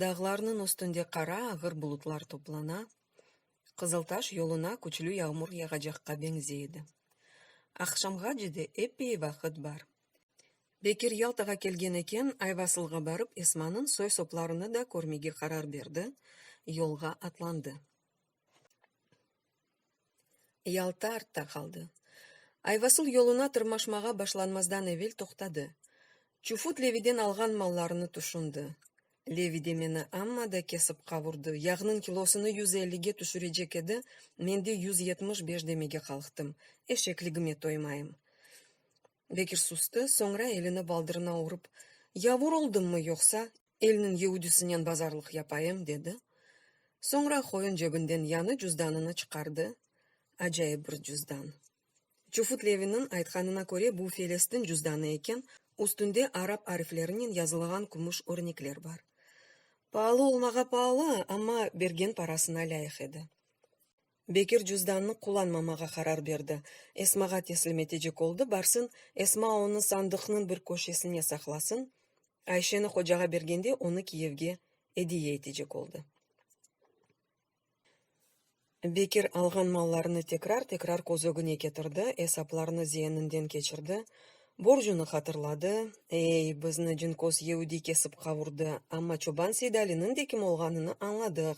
Dağlarnıñ üstünde qara, ağır bulutlar toplana, Qızıltaş yoluna küçlü yağmur yağacaqqa beñzey edi. Aqşamğace de eppeyi vaqıt bar. Bekir Yaltağa kelgen eken, Ayvasılğa barıp, Esmanıñ soy-soplarını da körmege qarar berdi, yolğa atlandı. Yalta artta qaldı. Ayvasıl yoluna tırmaşmağa başlanmazdan evel toqtadı. Çufut Leviden alğan mallarını tüşündi. Levi de meni amma da kesip qavurdı, yağnıñ kilosını 150-ge tüşürecek edi, men de 175 demege qalqtım, eşekligime toymayım. Bekir sustı, soñra elini baldırına urıp, Yavur oldımmı yoqsa, elniñ yeudisinen bazarlıq yapayım, dedi. Soñra qoyun cebinden yañı cüzdanını çıqardı, acayip bir cüzdan. Çufut Leviniñ aytqanına köre, bu Felestin cüzdanı eken, üstünde arap ariflerinen yazılğan kümüş örnekler bar. Paalı olmağa paalı, amma bergen parasına lâyıq edi. Bekir cüzdannı qullanmamağa qarar berdi. Esmağa teslim etecek oldı, barsın, Esma onı sandıqnıñ bir köşesine saqlasın, Ayşeni qocağa bergende onı kiyevge ediye etecek oldı. Bekir alğan mallarını tekrar-tekrar köz ögüne ketirdi, esaplarnı zeininden keçirdi, borcunı hatırladı, Ey, bizni cınkoz yeudiy kesip qavurdı, amma çoban Seydaliniñ de kim olğanını añladıq,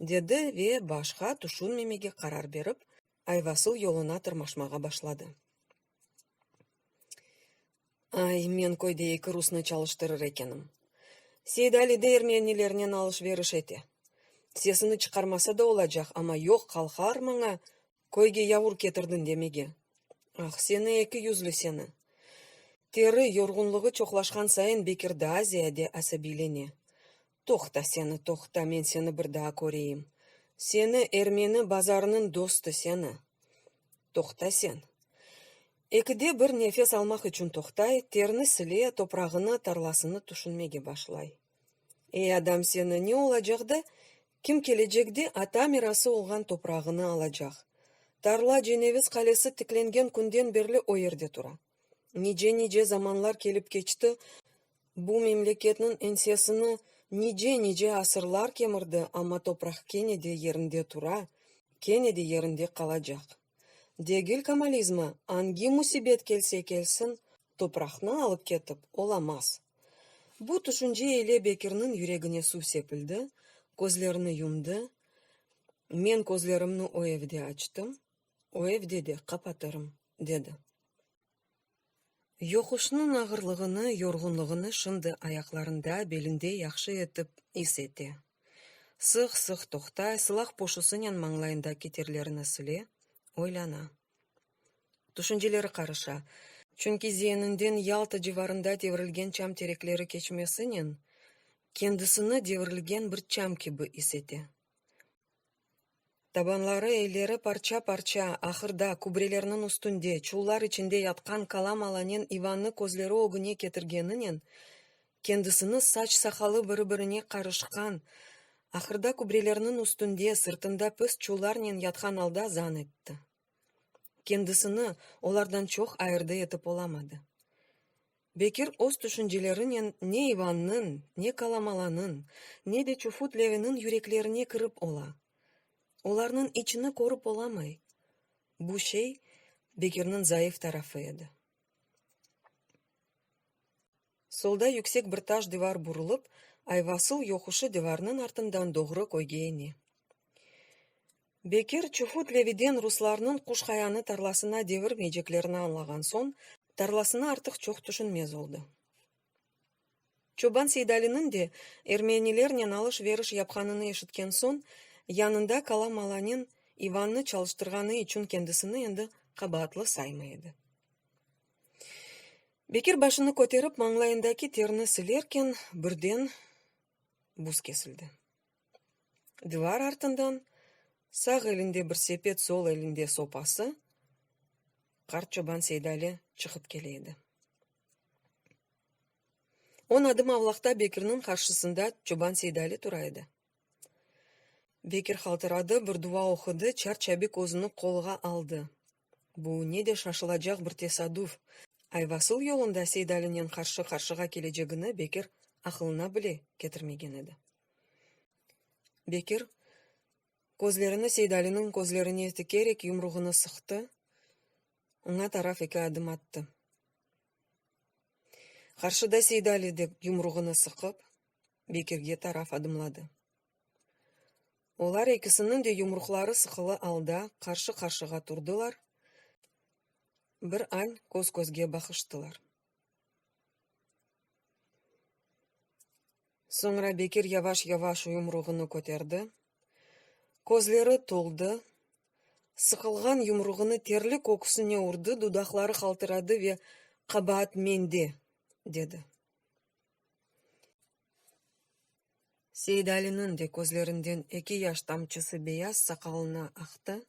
dedi ve başqa tüşünmemege qarar berip, Ayvasıl yoluna tırmaşmağa başladı. Ay, men köyde eki rusnı çalıştırır ekenim. Seydali de ermenilernen alış-veriş ete. Sesini çıqarmasa da olacaq, amma yoq qalqar maña Köyge yavur ketirdiñ demege. Ah, seni eki yüzlü seni! Teri yorğunlığı çoqlaşqan sayın Bekir daa ziyade asabiylene. Toqta seni, toqta, men seni bir daa köreyim. Seni, ermeni bazarınıñ dostu seni! Toqta sen! Ekide bir nefes almaq içün toqtay, terni sile, toprağını, tarlasını tüşünmege başlay. Ey, adam seni, ne olacaq da, kim kelecek de ata mirası olğan toprağını alacaq? Tarla Ceneviz qalesi tiklengen künden berli o yerde tura. Nice-nice zamanlar kelip keçti, bu memleketniñ ensesini nice-nice asırlar kemirdi, amma topraq kene de yerinde tura, kene de yerinde qalacaq. Degil komalizmi, angi müsibet kelse kelsin, topraqnı alıp ketip olamaz. Bu tüşünce ile Bekirniñ yüregine suv sepildi, közlerini yumdı, Men közlerimni o evde açtım, o evde de qapatırım, dedi. Yoquşnıñ ağırlığını, yorğunlığını şimdi ayaqlarında, belinde yahşı etip is ete. Sıq-sıq toqtay, sılaq poşusınen mañlayındaki terlerini sile, oylana. Tüşünceleri qarışa, çünki zeininden Yalta civarında devrilgen çam terekleri keçmesinen, kendisini devrilgen bir çam kibi is ete. Tabanları, elleri parça-parça, ahırda, kübrelerniñ üstünde, çullar içinde yatqan Kalamalanen İvannı közleri ögüne ketirgeninen, kendisini saç-saqalı biri-birine qarışqan, ahırda kübrelerniñ üstünde, sırtında pis çullarnen yatqan alda zan etti. Kendisini olardan çoq ayırdı etip olamadı. Bekir öz tüşüncelerinen ne İvannıñ, ne Kalamalanıñ, ne de Çufut Leviniñ yüreklerine kirip ola. Olarnıñ içini körip olamay. Bu şey Bekirniñ zayıf tarafı edi. Solda yüksek bir taş divar burulıp, Ayvasıl yoquşı divarnıñ artından doğru köyge ene. Bekir, Çufut Leviden ruslarnıñ Quş-Qayanı tarlasına devirmeyceklerini añlağan soñ, tarlasını artıq çoq tüşünmez oldı. Çoban Seydaliniñ de ermenilernen alış-veriş yapqanını eşitken soñ, yanında Kalamalanen İvannı çalıştırğanı içün kendisini endi qabaatlı saymay edi. Bekir başını köterip, mañlayındaki terni silerken, birden buz kesildi. Divar artından, sağ elinde bir sepet, sol elinde sopası, qart çoban Seydali çıqıp kele edi. On adım avlaqta Bekirniñ qarşısında çoban Seydali tura edi. Bekir qaltıradı, bir dua oqudı, çar-çabik özüni qolğa aldı. Bu ne de şaşılacaq bir tesadüf! Ayvasıl yolunda Seydalinen qarşı-qarşığa kelecegini Bekir aqılına bile ketirmegen edi. Bekir, közlerini Seydaliniñ közlerine tikerek yumruğını sıqtı, oña taraf eki adım attı. Qarşıda Seydali de yumruğını sıqıp, Bekirge taraf adımladı. Olar ekisiniñ de yumruqları sıqılı alda qarşı-qarşığa turdılar, bir añ köz-közge baqıştılar. Soñra Bekir yavaş-yavaş yumruğını köterdi, közleri toldı, sıqılğan yumruğını terli köküsine urdı, dudaqları qaltıradı ve Qabaat mende! dedi. Seydaliniñ de közlerinden eki yaş tamçısı beyaz saqalına aqtı.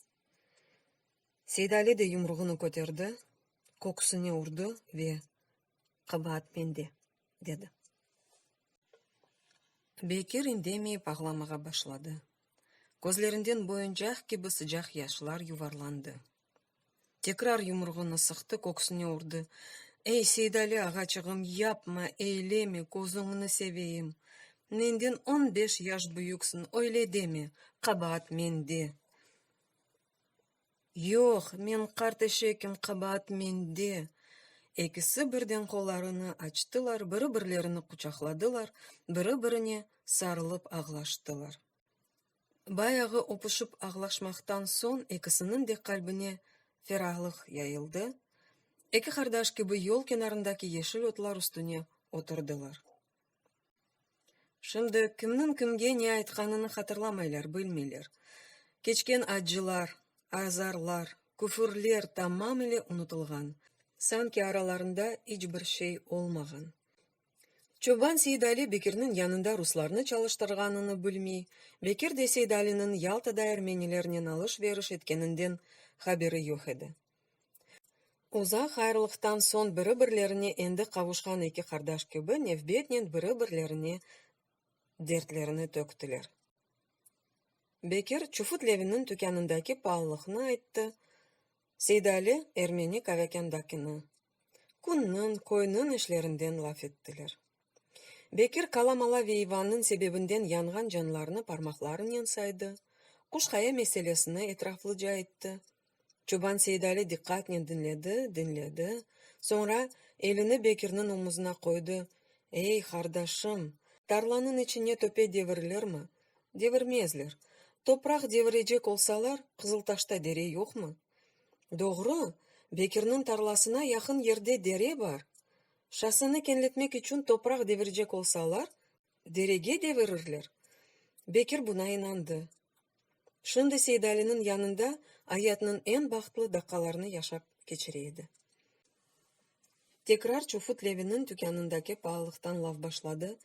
Seydali de yumruğını köterdi, köküsine urdı ve Qabaat mende! dedi. Bekir indemeyip ağlamağa başladı. Közlerinden boyuncaq kibi sıcaq yaşlar yuvarlandı. Tekrar yumruğını sıqtı, köksüne urdı. Ey, Seydali ağaçığım, yapma, eyleme, közüñni seveyim. Menden on beş yaş büyüksiñ, öyle deme, qabaat mende. Yoq, men qart eşekim, qabaat mende! Ekisi birden qollarını açtılar, biri-birlerini quçaqladılar, biri-birine sarılıp ağlaştılar. Bayağı öpüşip ağlaşmaqtan soñ ekisiniñ de qalbine ferahlıq yayıldı, eki qardaş kibi yol kenarındaki yeşil otlar üstüne oturdılar. Şimdi kimniñ kimge ne aytqanını hatırlamaylar, bilmeyler. Keçken accılar, azarlar, küfürler tamam ile unutılğan, sanki aralarında iç bir şey olmağan. Çoban Seydali Bekirniñ yanında ruslarnı çalıştırğanını bilmey, Bekir de Seydaliniñ Yaltada ermenilernen alış-veriş etkeninden haberi yoq edi. Uzaq ayrılıqtan soñ biri-birlerine endi qavuşqan eki qardaş kibi nevbetnen biri-birlerine dertlerini töktiler. Bekir Çufut Levinniñ tükânındaki paalıqnı ayttı, Seydali ermeni kavekândakini. Künniñ, köyniñ işlerinden laf ettiler. Bekir Kalamala ve İvannıñ sebebinden yanğan canlarnı parmaqlarınen saydı, Quşqaya meselesini etraflıca ayttı. Çoban Seydali diqqatnen diñledi, diñledi, soñra elini Bekirniñ omuzına qoydı, Ey, qardaşım, tarlanıñ içine töpe devirilirmi? Devirmezler. Topraq devirecek olsalar, Qızıltaşta dere yoqmı? Doğru, Bekirniñ tarlasına yaqın yerde dere bar. Şosseni keñletmek içün topraq devirecek olsalar, derege devirirler. Bekir buña inandı. Şimdi Seydaliniñ yanında ayatnıñ eñ bahtlı daqqalarını yaşap keçire edi. Tekrar Çufut Levinniñ tükânındaki paalıqtan laf başladı,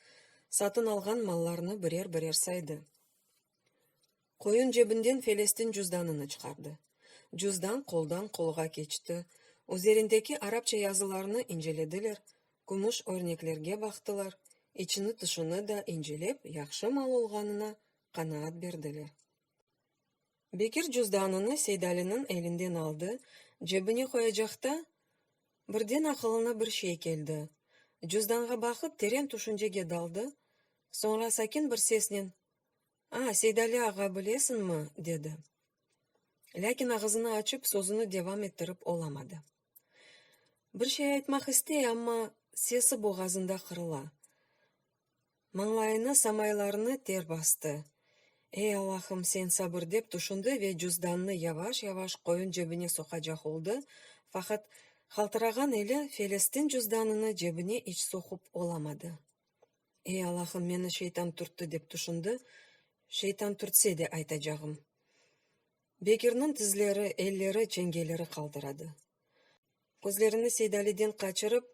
satın alğan mallarnı birer-birer saydı. Qoyun cebinden Felestin cüzdanını çıqardı. Cüzdan qoldan qolğa keçti, üzerindeki arapça yazılarnı incelediler, kümüş örneklerge baqtılar, içini-tışını da incelep, yahşı mal olğanına qanaat berdiler. Bekir cüzdanını Seydaliniñ elinden aldı, cebine qoyacaqta, birden aqılına bir şey keldi. Cüzdanğa baqıp, teren tüşüncege daldı, soñra sakin bir sesnen, A, Seydali ağa, bilesiñmi? dedi. Lâkin ağızını açıp, sözüni devam ettirip olamadı. Bir şey aytmaq istey, amma sesi boğazında qırıla. Mañlayını, samaylarını ter bastı. Ey, Allahım, sen sabır, dep tüşündi ve cüzdannı yavaş-yavaş qoyun cebine soqacaq oldı, faqat qaltırağan eli Felestin cüzdanını cebine iç soqup olamadı. Ey, Allahım, meni şeytan türtti, dep tüşündi, şeytan türtse de aytacağım. Bekirniñ tizleri, elleri, çengeleri qaltıradı. Közlerini Seydaliden qaçırıp,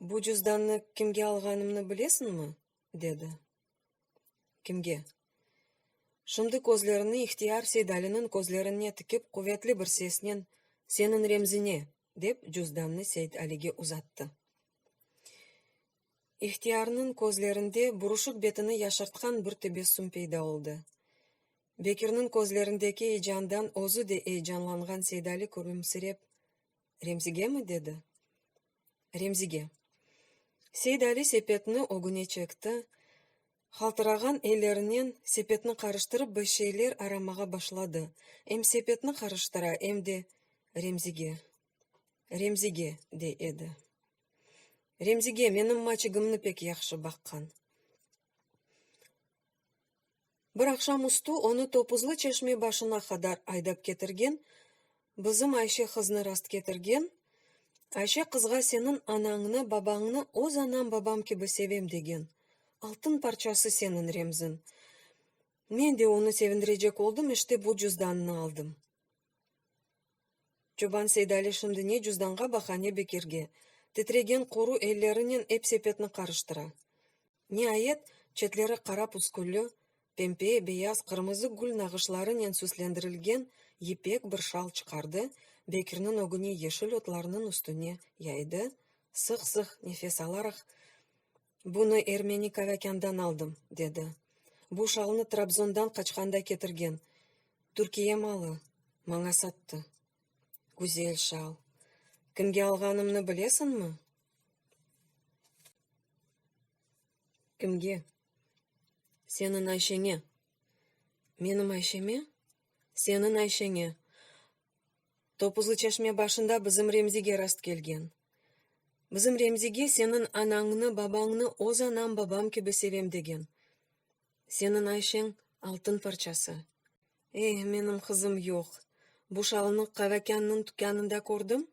Bu cüzdannı kimge alğanımnı bilesiñmi? dedi. Kimge? Şimdi közlerini ihtiyar Seydaliniñ közlerine tikip, quvetli bir sesnen, Seniñ Remzine! dep cüzdannı Seydalige uzattı. İhtiyarnıñ közlerinde buruşıq betini yaşartqan bir tebessüm peyda oldı. Bekirniñ közlerindeki eyecandan özü de eyecanlanğan Seydali külümsirep, Remzigemi? dedi. Remzige. Seydali sepetni ögüne çekti. Qaltırağan ellerinen sepetni qarıştırıp bir şeyler aramağa başladı. Em sepetni qarıştıra, em de Remzige, Remzige, dey edi. Remzige, menim maçigimni pek yahşı baqqan. Bir aqşam üstü onı Topuzlı çeşme başına qadar aydap ketirgen bizim Ayşe qıznı rastketirgen, Ayşe qızğa seniñ anañnı, babañnı öz anam-babam kibi sevem degen, altın parçası seniñ Remziñ. Men de onı sevindirecek oldım, işte bu cüzdannı aldım. Çoban Seydali şimdi ne cüzdanğa baqa, ne Bekirge. Titregen quru ellerinen ep sepetni qarıştıra. Niayet, çetleri qara püskülli, pempe, beyaz, qırmızı gül nağışlarınen süslendirilgen yipek bir şal çıqardı, Bekirniñ ögüne yeşil otlarnıñ üstüne yaydı, sıq-sıq nefes alaraq, Bunı ermeni Kavakândan aldım, dedi. Bu şalnı Trabzondan qaçqanda ketirgen. Türkiye malı. Maña sattı. Güzel şal. Kimge alğanımnı bilesiñmi? Kimge? Seniñ Ayşeñe. Menim Ayşeme? Seniñ Ayşeñe. Topuzlı çeşme başında bizim Remzige rastkelgen. Bizim Remzige seniñ anañnı, babañnı öz anam, babam kibi sevem degen. Seniñ Ayşeñ altın parçası. Eh, menim qızım yoq. Bu şalnı Kavakânnıñ tükânında kördim.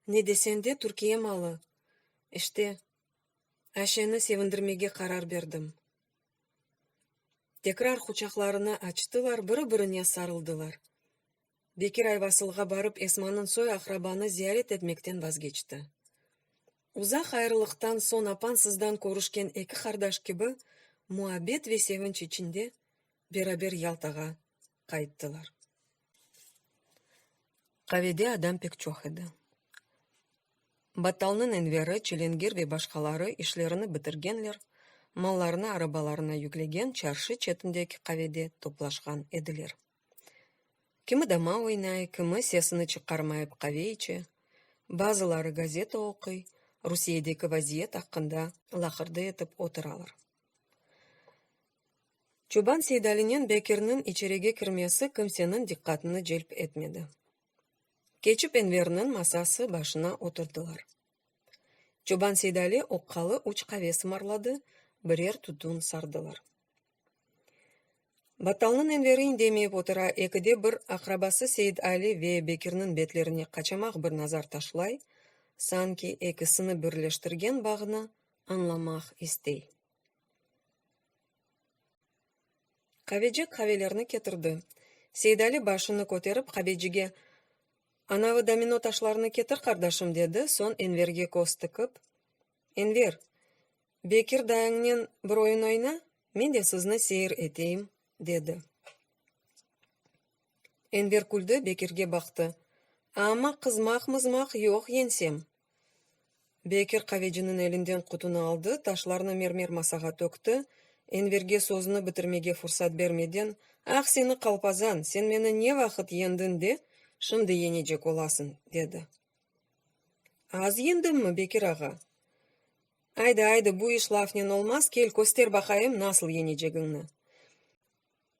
Ne deseñ de, Türkiye malı. İşte, Ayşeni sevindirmege qarar berdim. Tekrar quçaqlarını açtılar, biri-birine sarıldılar. Bekir Ayvasılğa barıp Esmanıñ soy-aqrabanı ziyaret etmekten vazgeçti. Uzaq ayrılıqtan soñ apansızdan körüşken eki qardaş kibi muabbet ve sevinç içinde beraber Yaltağa qayttılar. Qavede adam pek çoq edi. Battalnıñ Enveri, Çilengir ve başqaları işlerini bitirgenler, mallarını arabalarına yüklegen çarşı çetindeki qavede toplaşqan ediler. Kimi dama oynay, kimi sesini çıqarmayıp qave içe, bazıları gazeta oquy, Rusiyedeki vaziyet aqqında laqırdı etip oturalar. Çoban Seydalinen Bekirniñ içerige kirmesi kimseniñ diqqatını celp etmedi. Keçip Enverniñ masası başına oturdılar. Çoban Seydali oqqalı üç qave sımarladı, birer tütün sardılar. Battalnıñ Enveri indemeyip otura, ekide bir aqrabası Seyid Ali ve Bekirniñ betlerine qaçamaq bir nazar taşlay, sanki ekisini birleştirgen bağnı añlamaq istey. Qaveci qavelerni ketirdi. Seydali başını köterip qavecige, Anavı domino taşlarını ketir, qardaşım, dedi, soñ Enverge köz tikip, Enver, Bekir dayıñnen bir oyun oyna, men de sizni seyir eteyim, dedi. Enver küldi, Bekirge baqtı, Amma qızmaq-mızmaq yoq, yeñsem. Bekir qaveciniñ elinden qutunı aldı, taşlarnı mermer masağa tökti, Enverge sözüni bitirmege fursat bermeden, Ah, seni qalpazan, sen meni ne vaqıt yendiñ de, şimdi yeñecek olasıñ, dedi. Az yendimmi, Bekir ağa? Aydı, aydı, bu iş lafnen olmaz, kel, köster baqayım, nasıl yeñecegiñni.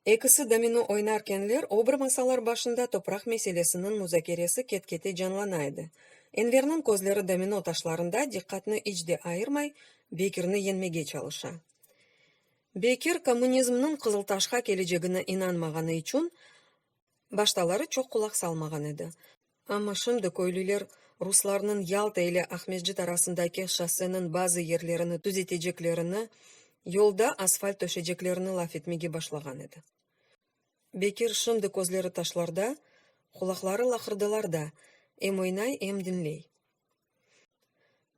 Ekisi domino oynarkenler, o bir masalar başında topraq meselesiniñ muzakeresi ket-kete canlana edi. Enverniñ közleri domino taşlarında, diqqatnı iç de ayırmay, Bekirni yeñmege çalışa. Bekir, kommunizmniñ Qızıltaşqa kelecegine inanmağanı içün, baştaları çoq qulaq salmağan edi. Amma şimdi köylüler ruslarnıñ Yalta ile Aqmescit arasındaki şosseniñ bazı yerlerini tüzeteceklerini, yolda asfalt töşeceklerini laf etmege başlağan edi. Bekir şimdi közleri taşlarda, qulaqları laqırdılarda, em oynay, em diñley.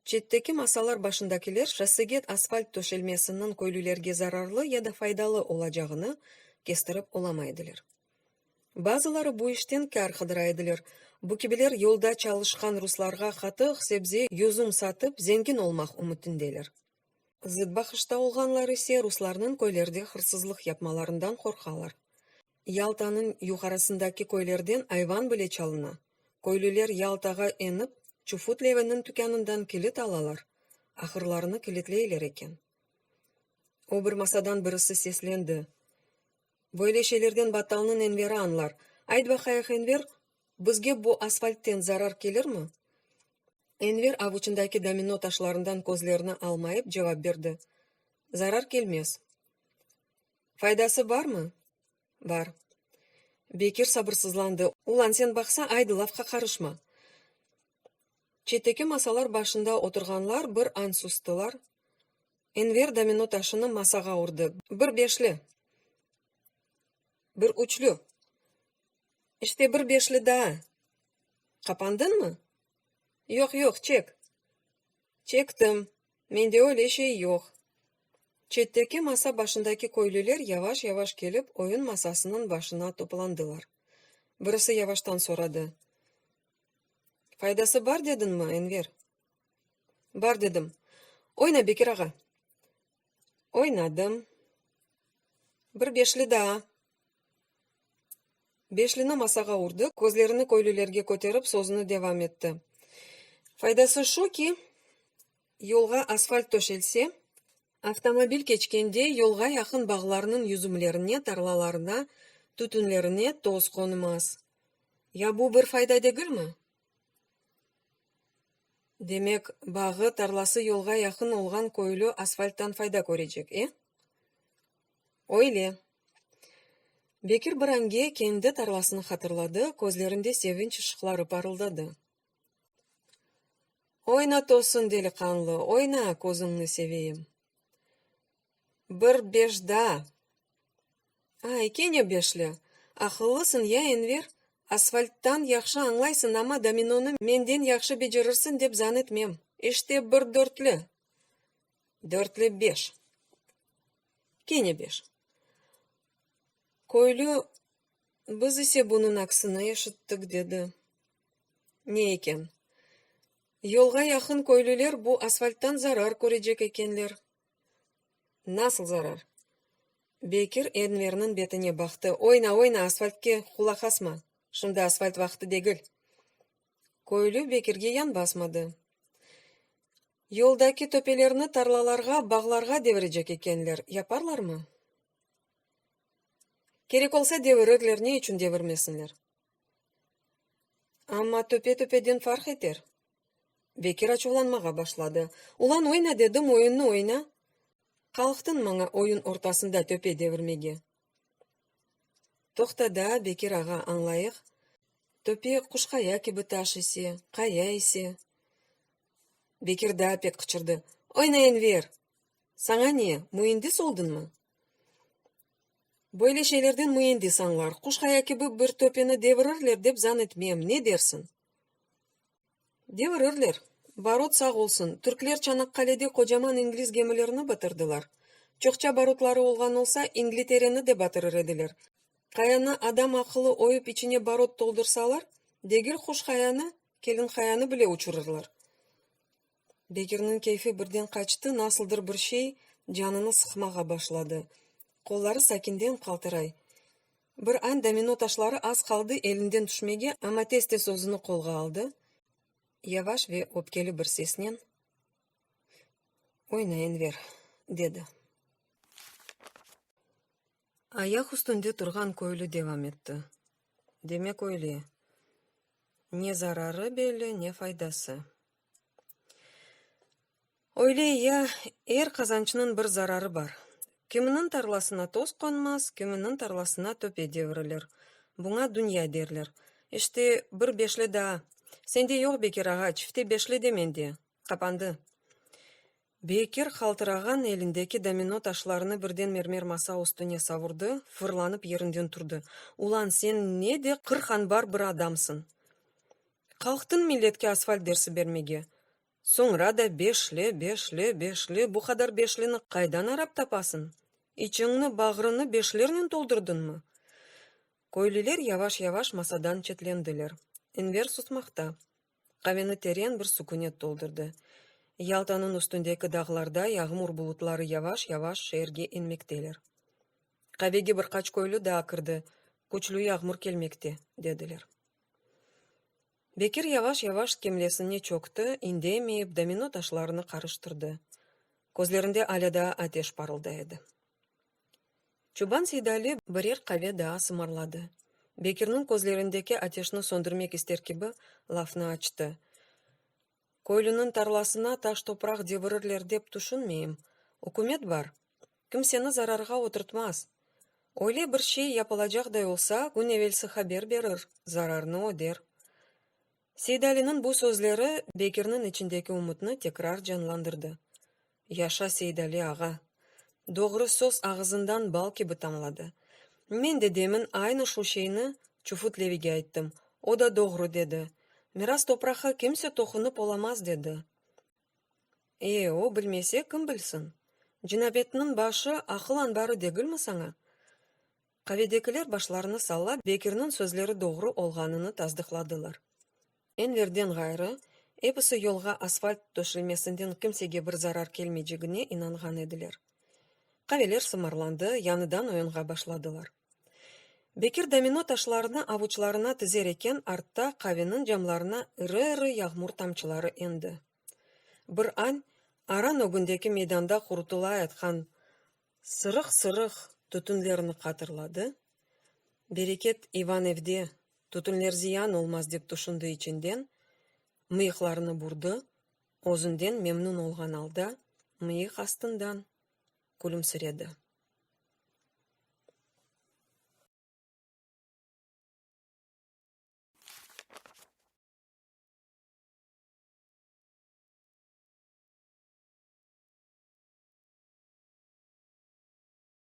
Çetteki masalar başındakiler şossege asfalt töşelmesiniñ köylülerge zararlı ya da faydalı olacağını kestirip olamay ediler. Bazıları bu işten kâr qıdıra ediler, bu kibiler yolda çalışqan ruslarğa qatıq, sebze, yüzüm satıp zengin olmaq ümütindeler. Zıt baqışta olğanlar ise ruslarnıñ köylerde hırsızlıq yapmalarından qorqalar. Yaltanıñ yuqarısındaki köylerden ayvan bile çalına. Köylüler Yaltağa enip, Çufut Leveniñ tükânından kilit alalar, ahırlarını kilitleyler eken. O bir masadan birisi seslendi. Böyle şeylerden Battalnıñ Enveri añlar. Ayt baqayıq, Enver, bizge bu asfaltten zarar kelirmi? Enver avuçındaki domino taşlarından közlerini almayıp cevap berdi, Zarar kelmez. Faydası barmı? Bar. Bekir sabırsızlandı. Ulan, sen baqsa, aydı, lafqa qarışma. Çetteki masalar başında oturğanlar bir an sustılar. Enver domino taşını masağa urdı. Bir beşli! Bir üçlü! İşte bir beşli daa! Qapandıñmı? Yoq, yoq, çek! Çektim! Mende öyle şey yoq. Çetteki masa başındaki köylüler yavaş-yavaş kelip, oyun masasınıñ başına toplandılar. Birisi yavaştan soradı. Faydası bar dediñmi, Enver? Bar dedim. Oyna, Bekir ağa. Oynadım. Bir beşli daa. Beşlini masağa urdı, közlerini köylülerge köterip, sözüni devam etti. Faydası şu ki, yolğa asfalt töşelse, avtomobil keçkende yolğa yaqın bağlarnıñ yüzümlerine, tarlalarına, tütünlerine toz qonmaz. Ya bu bir fayda degilmi? Demek, bağı, tarlası yolğa yaqın olğan köylü asfalttan fayda körecek, e? Öyle. Bekir bir ange kendi tarlasını hatırladı, közlerinde sevinç ışıqları parıldadı. Oyna, tosun deliqanlı, oyna, közüñni seveyim. Bir beş daa! Ay, kene beşli! Aqıllısıñ ya, Enver, asfalttan yahşı añlaysıñ, amma dominonı menden yahşı becerirsiñ dep zan etmem. İşte bir dörtlü! Dörtlü beş! Kene beş. Köylü, biz ise bunıñ aksini eşittik, dedi. Ne eken? Yolğa yaqın köylüler bu asfalttan zarar körecek ekenler. Nasıl zarar? Bekir Enverniñ betine baqtı. Oyna, oyna, asfaltke qulaq asma. Şimdi asfalt vaqtı degil. Köylü Bekirge yan basmadı. Yoldaki töpelerni tarlalarğa, bağlarğa devirecek ekenler, yaparlarmı? Kerek olsa devirirler, ne içün devirmesinler? Amma töpe töpeden farq eter. Bekir açuvlanmağa başladı. Ulan oyna dedim, oyunnı oyna! Qalqtıñ maña oyun ortasında töpe devirmege. Toqta daa, Bekir ağa, añlayıq. Töpe Quşqaya kibi taş ise, qaya ise. Bekir daa pek qıçırdı. Oyna, Enver! Saña ne, müendis oldıñmı? Böyle şeylerden müendis añlar, Quşqaya kibi bir töpeni devirirler dep zan etmem, ne dersiñ? Devirirler. Barot sağ olsun, türkler Çanaqqalede qocaman ingliz gemilerini batırdılar. Çoqça barotları olğan olsa, İnglitereni de batırır ediler. Qayanı adam aqılı oyıp içine barot toldursalar, degil Quşqayanı, Kelinqayanı bile uçurırlar. Bekirniñ keyfi birden qaçtı, nasıldır bir şey canını sıqmağa başladı. Qolları sakinden qaltıray. Bir an domino taşları az qaldı elinden tüşmege, amma tez-tez özüni qolğa aldı, yavaş ve öpkeli bir sesnen, Oyna, Enver, dedi. Ayaq üstünde turğan köylü devam etti, Demek öyle, ne zararı belli, ne faydası. Öyle ya, er qazançnıñ bir zararı bar. Kiminiñ tarlasına toz qonmaz, kiminiñ tarlasına töpe devrilir. Buña dünya derler. İşte, bir beşli daa. Sende yoq, Bekir ağa, çifte beşli de mende. Qapandı. Bekir qaltırağan elindeki domino taşlarını birden mermer masa üstüne savurdı, fırlanıp yerinden turdı. Ulan, sen ne de 40 anbar bir adamsıñ! Qalqtıñ milletke asfalt dersi bermege. Soñra da beşli, beşli, beşli, bu qadar beşlini qaydan arap tapasıñ? İçiñni, bağrıñnı beşlernen toldurdıñmı? Köylüler yavaş-yavaş masadan çetlendiler. Enver susmaqta. Qaveni teren bir sükünet toldurdı. Yaltanıñ üstündeki dağlarda yağmur bulutları yavaş-yavaş şeerge enmekteler. Qavege bir qaç köylü daa kirdi, Küçlü yağmur kelmekte, dediler. Bekir yavaş-yavaş skemlesine çökti, indemeyip, domino taşlarını qarıştırdı. Közlerinde alâ daa ateş parılday edi. Çoban Seydali birer qave daa sımarladı. Bekirniñ közlerindeki ateşni söndürmek ister kibi, lafnı açtı. Köylüniñ tarlasına taş-topraq devirirler dep tüşünmeyim. Ükümet bar. Kimseni zararğa oturtmaz. Öyle bir şey yapılacaqday olsa, kün evelsi haber berir, zararnı öder. Seydaliniñ bu sözleri Bekirniñ içindeki ümütni tekrar canlandırdı. Yaşa, Seydali ağa! Doğru söz ağızından bal kibi tamladı. Men de demin aynı şu şeyni Çufut Levige ayttım, o da doğru dedi. Miras topraqqa kimse toqunıp olamaz, dedi. E, o bilmese, kim bilsin? Cinabetniñ başı aqıl anbarı degilmi saña? Qavedekiler başlarını sallap, Bekirniñ sözleri doğru olğanını tasdıqladılar. Enverden ğayrı, episi yolğa asfalt töşelmesinden kimsege bir zarar kelmeycegine inanğan ediler. Qaveler sımarlandı, yañıdan oyunğa başladılar. Bekir domino taşlarını avuçlarına tizer eken, artta qaveniñ camlarına iri-iri yağmur tamçıları endi. Bir añ aran ögündeki meydanda qurutılayatqan sırıq-sırıq tütünlerni hatırladı, Bereket İvan evde, tütünler ziyan olmaz dep tüşündi içinden, mıyıqlarını burdı, özünden memnün olğan alda mıyıq astından külümsiredi.